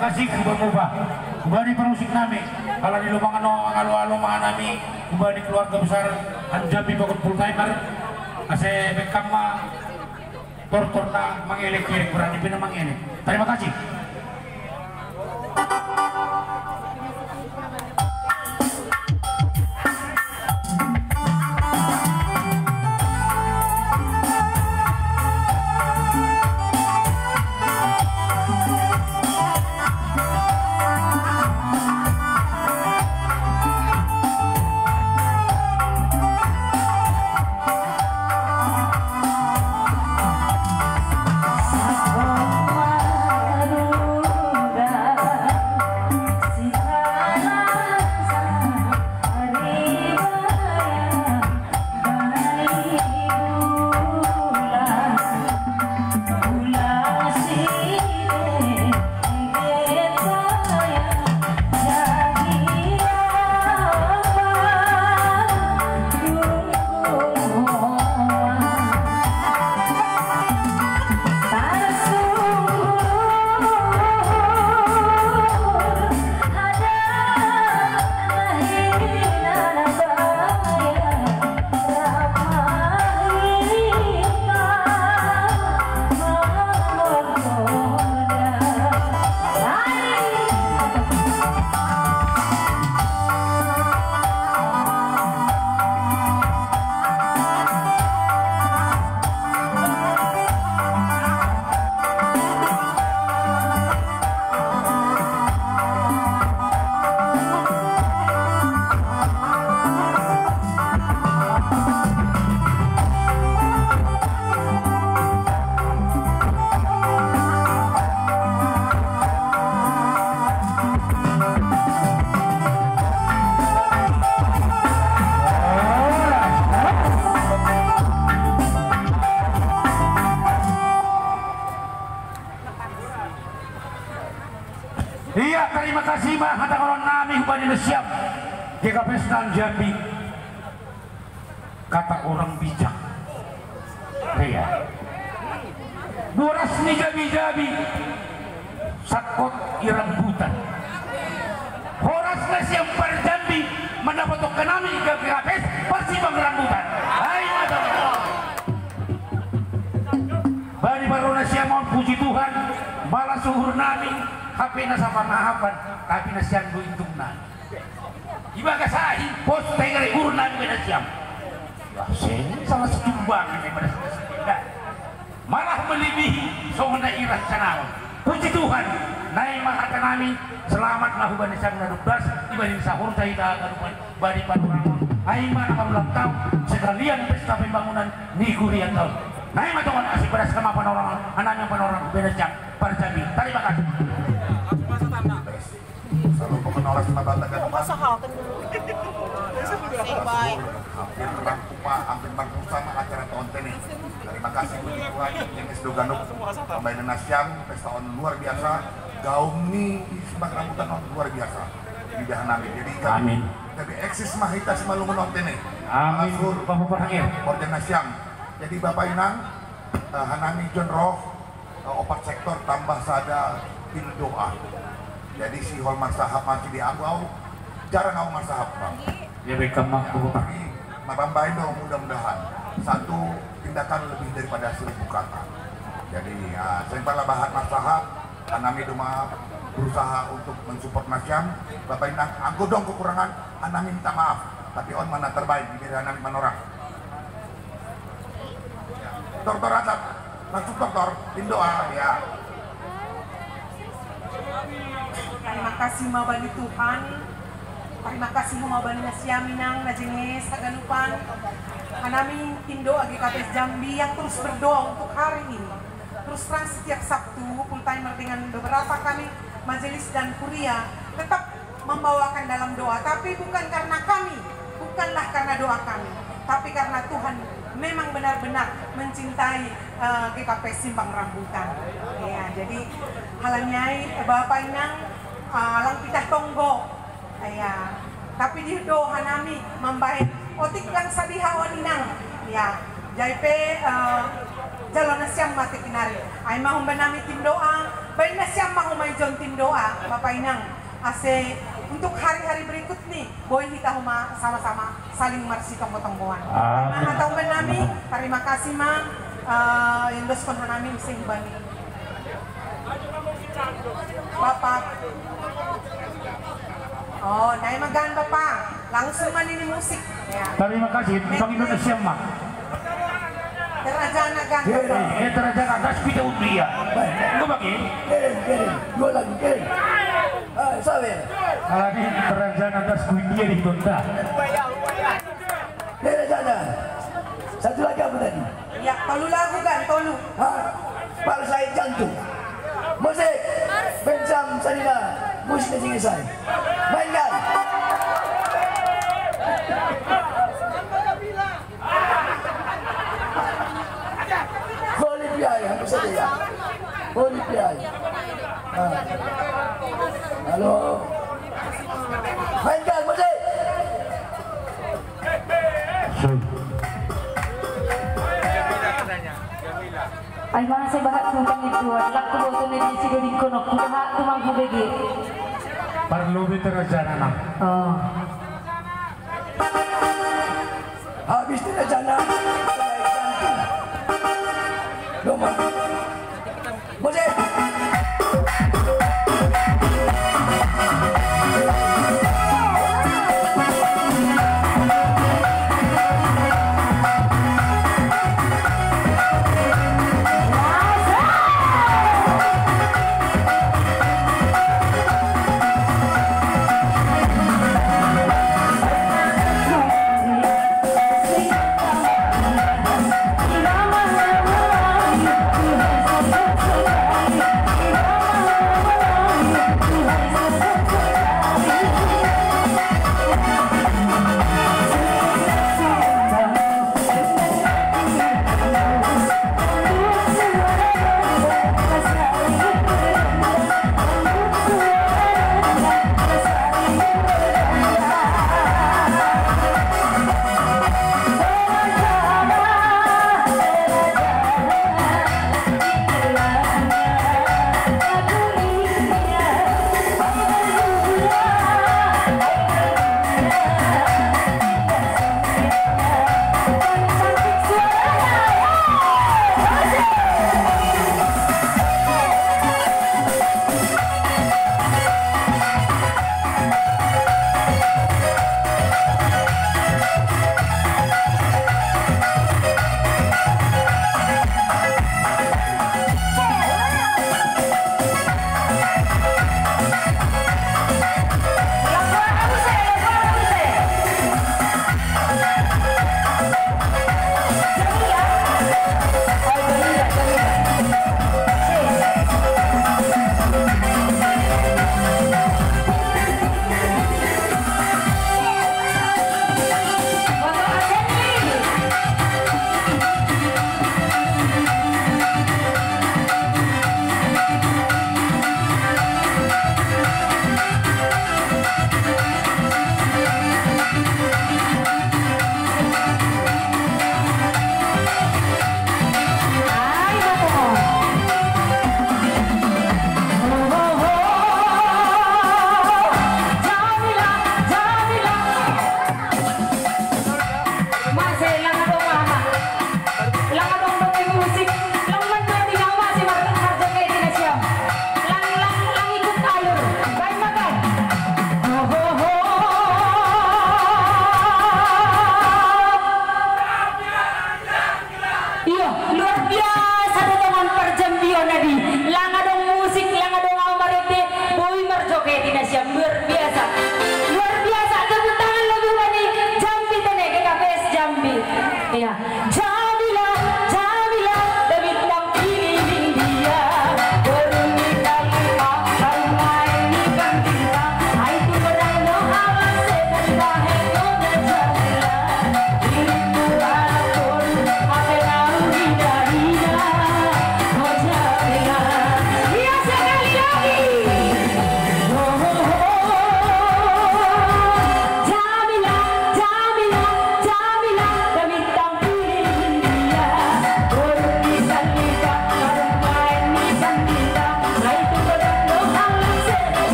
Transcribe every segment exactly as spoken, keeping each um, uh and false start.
Kasih kuba-muba, kuba di parusik nami, kalau di lumangan no ngalo-alo mangan nami, kuba di keluarga besar Anjabi bakun full timer, ase bekam ma tortor na mangelek-elek, berani pina mangelek. Terima kasih. Iya, terima kasih mah kata orang nami hubani na siam. G K P S nang Jambi. Kata orang bijak. Iya. Boras ni jabi-jabi. Sakot i rambutan. Horas na siam par Jambi mandapothon hanami G K P S parsimbang rambutan. Ai mata. Bani parro na siam on, puji Tuhan, malas uhur nami, hape na sapangahapan, tapi na siam do intung nami. Ibagas ahi, pos tegare uhur nami bani na siam. Wah, seng salah satu bangan ibadas na siam. Malah melebihi songon na iras sanawon. Puji Tuhan, nai ma hata nami, selamat ma hubani siam na dob das, ibani sahur sa hita ganupan bani panurangon. Ai ma na marulang taon, sekalian pesta pembangunan ni hurianta on. Nai ma tongon asi padas nama panorang, anami panorang, beda jam, parjabi. Terima kasih. Selalu pengenalan sama bata kan. Hampir terang kupa, hampir marpusa ma acara taon tene. Terima kasih puji Tuhan, jenis doganuk. Pembayanan nasiam, pesta on luar biasa. Gaum ni di Simbang Rambutan on luar biasa. Di dahan nami. Jadi kami, amin, kami eksis ma hita Simalungun on tene. Amin. Bapak Parhangir. Organ nasiam. Jadi Bapak Inang, eh, hanami John Roh, eh, opat sektor tambah sada tim doa. Jadi sihol marsahap masih di abu au, jarang au marsahap, Bang. Ya, baik, Kang, Bang. Tapi marambain dong, mudah-mudahan. Satu tindakan lebih daripada seribu kata. Jadi, ya, saya pala bahat marsahap, hanami doma berusaha untuk mensupport nasiam, Bapak Inang, anggo dong kekurangan, hanami minta maaf. Tapi on ma na terbaik, jadi hanami manorang. Tortor atap, langsung tortor, tim doa, ya. Terima kasih ma bani Tuhan. Terima kasih ma bani nasiam Inang, na jenges haganupan. Hanami tim doa G K P S Jambi yang terus berdoa untuk hari ini. Terus terang, setiap Sabtu, full timer dengan beberapa kami majelis dan kuria tetap membawakan dalam doa, tapi bukan karena kami, bukanlah karena doa kami, tapi karena Tuhan memang benar-benar mencintai, eh, G K P Simbang Rambutan. Ya, jadi halani ai, eh, Bapak Inang, eh, lang pitah tonggo. Ya, tapi di doa nami mambahen otik lang sadiha on Inang. Ya, jai pe, eh, jalo nasiam ma tingki nari. Ai ma humbani nami tim doa, baen nasiam ma homa ijon tim doa. Inang, ase untuk hari-hari berikut nih, boi hita huma sama-sama saling marsitonggo-tonggoan. Amin. Nah, hatau menami, terima kasih ma, eh, yang doskon hanami usai hubani. Bapak. Oh, nai magan Bapak. Langsung ma nini musik. Ya. Terima kasih, Bang Indonesia mah. Terajana gan. Eh, eh, terajana das kita undi ya. Enggak bagi. Kirim, kirim. Dua lagi, kirim. Ah, sawer. Kalau ini terajana das ku India di Tonda. Terajana. Satu lagi apa tadi? Ya, tolu lagu kan, tolu. Ha? Parsai jantung. Musik. Bensam sanina. Musik na singisai. Mainkan. Holy P I, hampir saja ya. Holy P I. Ah. Halo. Mainkan musik. Ai mase bahat ku pangituan, lak ku boto ne di sido di kono, ku bahat tu mangku bege. Parlu be terajana na. Oh. Habis terajana, mulai ganti. Doma. Musik.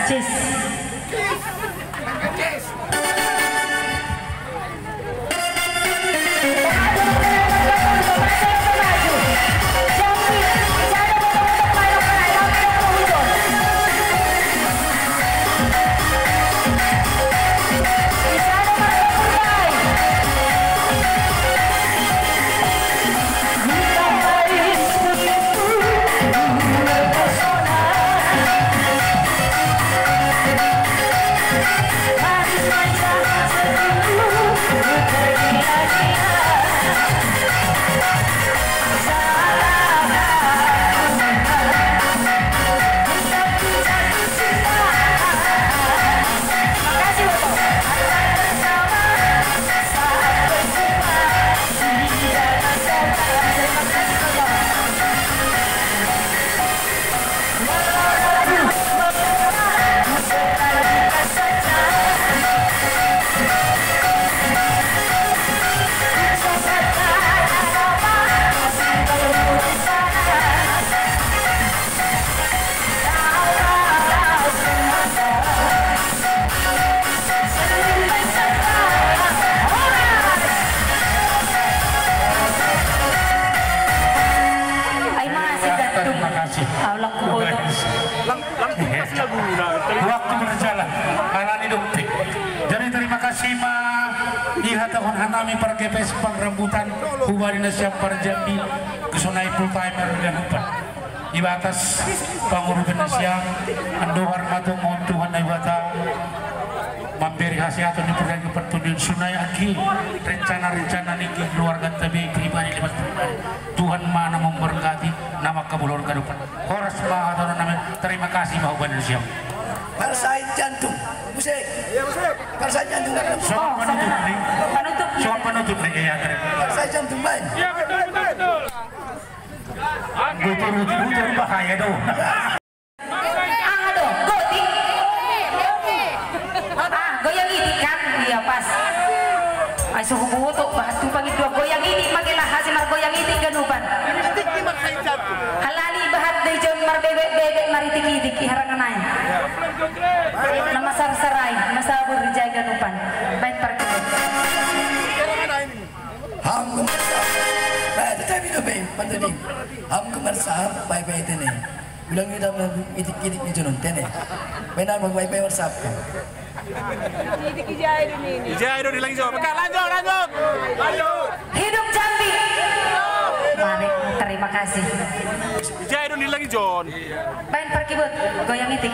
Sis. Ai, makasih, Datuk. Terima kasih. Aulak kubodo. Lang-, langsung kasih lagu. Nah, terima Waktu berjalan, alani dokte. Jadi terima kasih ma iha tahun hanami para G P S Pangrambutan, hubari nasiam para Jambi, kesunai full timer dan upan. Ibatas panguru penasiam, andohar mato mohon Tuhan Naibata memberi hasil atau diperlagi pertunjukan sunai aki rencana-rencana niki keluarga tabe pribadi lepas pribadi. Tuhan mana memberkati nama kabulor kadupan. Horas ma atau nama terima kasih mau badan siap. Parsait jantung. Musik. Parsait jantung. Soal penutup nih. Penutup. Soal penutup nih ya. Parsait jantung main. Iya, betul, betul, betul. Butuh rugi butuh bahaya dong. Ah, aduh, gotik. Ah, goyang itik kan? Iya, pas. Ai, suhu butuh, bahat tu pagi dua goyang itik, makilah hasil mar goyang itik ganupan. Halali bahat dei jon mar bebek-bebek mar itik-itik, iharangan ai. Nama sar-sarai, masabur jai ganupan. Baik, pergi. Ham gemersa. Baik, tetapi tu, baik, pantadi. Ham gemersa, baik-baik tene. Ulang kita itik-itik ni junun tene. Benar, baik-baik WhatsApp. Itik ijai dulu ni. Ijai dulu lagi jom. Pekat, lanjut, lanjut. Lanjut. Hidup Jambi. Mari, terima kasih. Ijai dulu lagi John. Main perkibut, goyang itik.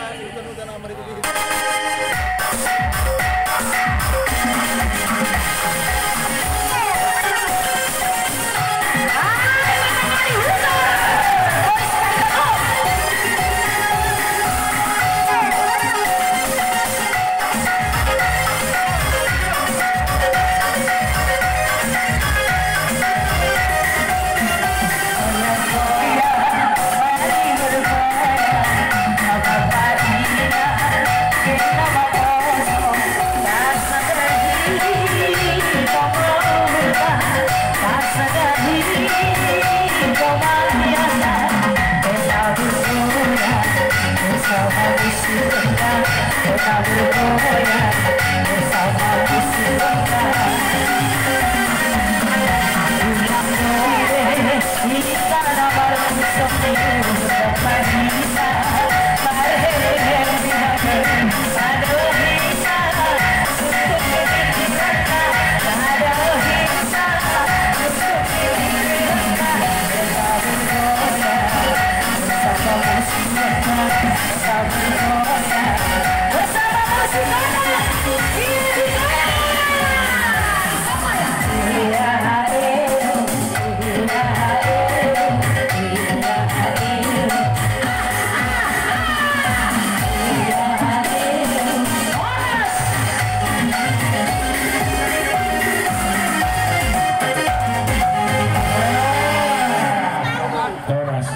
Horas.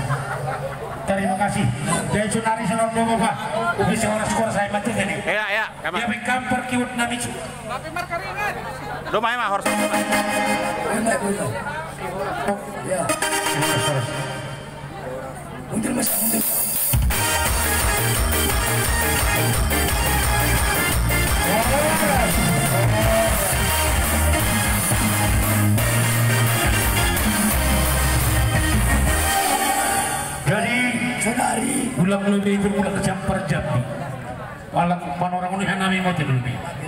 Terima kasih. Dari Sunari Senor Bobo, Pak. Bisa horas-horas saya bantu tadi. Iya, iya. Dia bekam perkiwat nami. Doma emang horas. Enak, enak. Ya. Mundur, Mas, mundur. Jadi, Saudari, ulang lebih itu ulang kecampar jambi. Alang panorang ini nami mau tidur lebih.